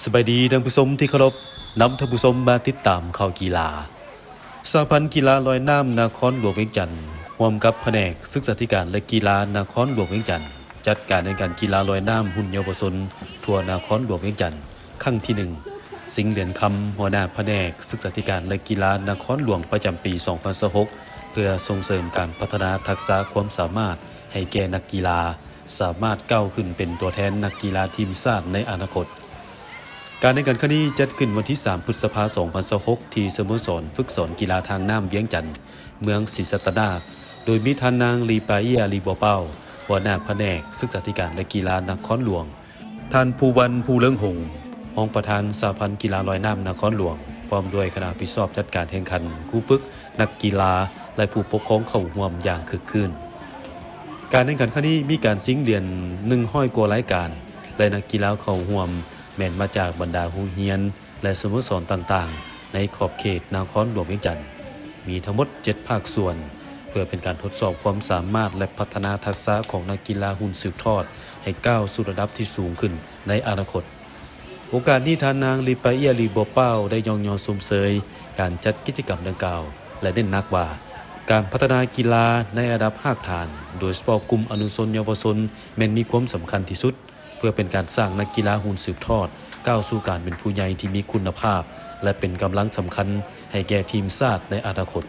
ສະບາຍດີທ່ານຜູ້ຊົມທີ່ເຄົາລົບ, ນຳທ່ານຜູ້ຊົມມາຕິດຕາມຂ່າວກິລາ. ສະຫະພັນກິລາລອຍນ້ຳນະຄອນຫຼວງວຽງຈັນ ຮ່ວມກັບພະແນກສຶກສາທິການ ແລະ ກິລານະຄອນຫຼວງວຽງຈັນ ຈັດການແຂ່ງຂັນກິລາລອຍນ້ຳຮຸ່ນເຍົາວະຊົນທົ່ວນະຄອນຫຼວງວຽງຈັນ ຄັ້ງທີໜຶ່ງ. ສິງ ຫຼຽນຄຳ ຫົວໜ້າພະແນກສຶກສາທິການ ແລະ ກິລານະຄອນຫຼວງ ປະຈຳປີສອງພັນຊາວຫົກ ເພື່ອສົ່ງເສີມການພັດທະນາທັກສະຄວາມສາມາດໃຫ້ແກ່ນັກກິລາ ສາມາດກ້າວຂຶ້ນເປັນຕົວແທນນັກກິລາທີມຊາດໃນອະນາຄົດ. ການແຂ່ງຂັນຄັ້ງນີ້ຈັດຂຶ້ນວັນທີສາມ ພຶດສະພາ ສອງພັນຊາວຫົກ ທີ່ສະໂມສອນຝຶກສອນກິລາທາງນ້ຳວຽງຈັນ ເມືອງສີສັດຕະນາກ, ໂດຍມີທ່ານນາງ ລີປາເອຍ ລີບົວປາວ ຫົວໜ້າພະແນກສຶກສາທິການ ແລະ ກິລານະຄອນຫຼວງ, ທ່ານ ພູວັນ ພູເລີງຫົງ ຮອງປະທານສະຫະພັນກິລາລອຍນ້ຳນະຄອນຫຼວງ ພ້ອມດ້ວຍຄະນະຮັບຜິດຊອບຈັດການແຂ່ງຂັນ, ຄູຝຶກ, ນັກກິລາ ແລະ ຜູ້ປົກຄອງເຂົ້າຮ່ວມຢ່າງຄຶກຄື້ນ. ການແຂ່ງຂັນຄັ້ງນີ້ມີການຊິງຫຼຽນໜຶ່ງຮ້ອຍກວ່າລາຍການ ແລະ ນັກກິລາເຂົ້າຮ່ວມແມ່ນມາຈາກບັນດາໂຮງຮຽນ ແລະ ສະໂມສອນຕ່າງໆ ໃນຂອບເຂດນະຄອນຫຼວງວຽງຈັນ. ມີທັງໝົດເຈັດພາກສ່ວນ ເພື່ອເປັນການທົດສອບຄວາມສາມາດ ແລະ ພັດທະນາທັກສະຂອງນັກກິລາຮຸ່ນສືບທອດ ໃຫ້ກ້າວສູ່ລະດັບທີ່ສູງຂຶ້ນໃນອະນາຄົດ. ໂອກາດນີ້ ທ່ານນາງ ລີປາເອຍ ລີບົວປາວ ໄດ້ຍ້ອງຍໍຊົມເຊີຍການຈັດກິດຈະກຳດັ່ງກ່າວ ແລະ ເນັ້ນໜັກວ່າ ການພັດທະນາກິລາໃນລະດັບຮາກຖານ, ໂດຍສະເພາະກຸ່ມອະນຸຊົນເຍົາວະຊົນ ແມ່ນມີຄວາມສຳຄັນທີ່ສຸດ ເພື່ອເປັນການສ້າງນັກກິລາຮຸ່ນສືບທອດ ກ້າວສູ່ການເປັນຜູ້ໃຫຍ່ທີ່ມີຄຸນນະພາບ ແລະ ເປັນກຳລັງສຳຄັນໃຫ້ແກ່ທີມຊາດໃນອະນາຄົດ.